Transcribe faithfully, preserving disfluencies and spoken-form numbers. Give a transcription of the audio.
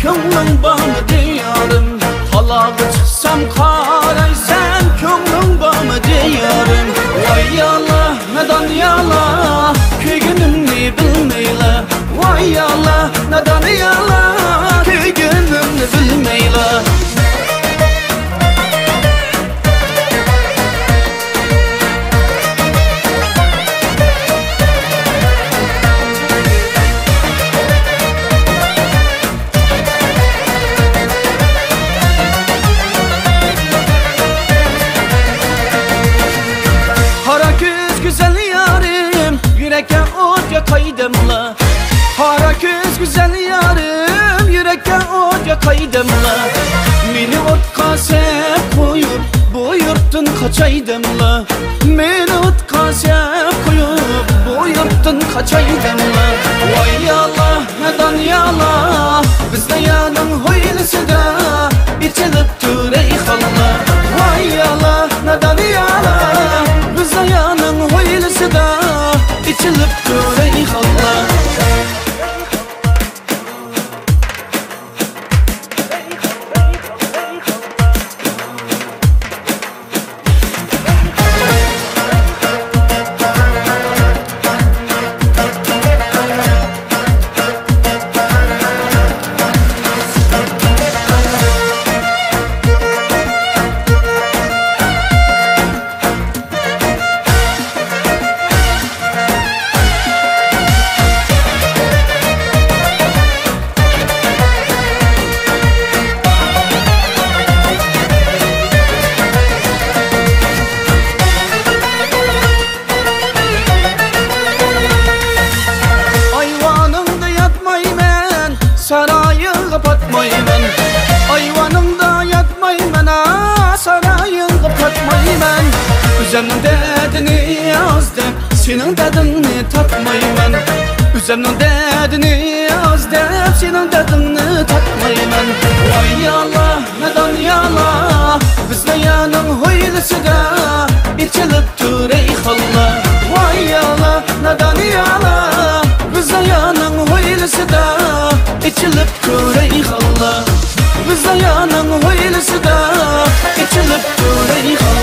كۆڭلۈڭ بارمىدى يارىم؟ تالاغا چىقسام قارايسەن، كۆڭلۈڭ بارمىدى يارىم؟ ۋاي يالا، نادان يالا، كۆيگىنىمنى بىلمەيلا. ۋاي يالا، نادان يالا، كۆيگىنىمنى بىلمەيلا. قارا كۆز گۈزەل يارىم، يۈرەككە ئوت ياقاي دەملا. قارا كۆز گۈزەل يارىم، يۈرەككە ئوت ياقاي دەملا. مېنى ئوتقا سەپ قويۇپ، بۇ يۇرتتىن قاچاي دەملا. مېنى ئوتقا سەپ قويۇپ، بۇ يۇرتتىن قاچاي دەملا. ۋاي يالا، نادان يالا، بىز دەريانىڭ ھويلىسىدا ئېچىلىپ تۇرەي خاللا. ۋاي يالا، نادان يالا، بىز دەريانىڭ ھويلىسىدا ئېچىلىپ تۇرەي خاللا. ئايۋانىڭدا ياتمايمەن، سارايىڭغا پاتمايمەن. ئايۋانىڭدا ياتمايمەن، ئا، سارايىڭغا پاتمايمەن. ئۆزۈمنىڭ دەردىنى ئاز دەپ، سېنىڭ دەردىڭنى تارتمايمەن. ئۆزۈمنىڭ دەردىنى ئاز دەپ، سېنىڭ دەردىڭنى تارتمايمەن. ۋاي يالا، نادان يالا، بىز دەريانىڭ ھويلىسىدا ئېچىلىپ تۇرەي خاللا. ۋاي يالا، نادان يالا، بىز دەريانىڭ ھويلىسىدا ئېچىلىپ تۇرەي خاللا. بىز دەريانىڭ ھويلىسىدا ئېچىلىپ تۇرەي خاللا.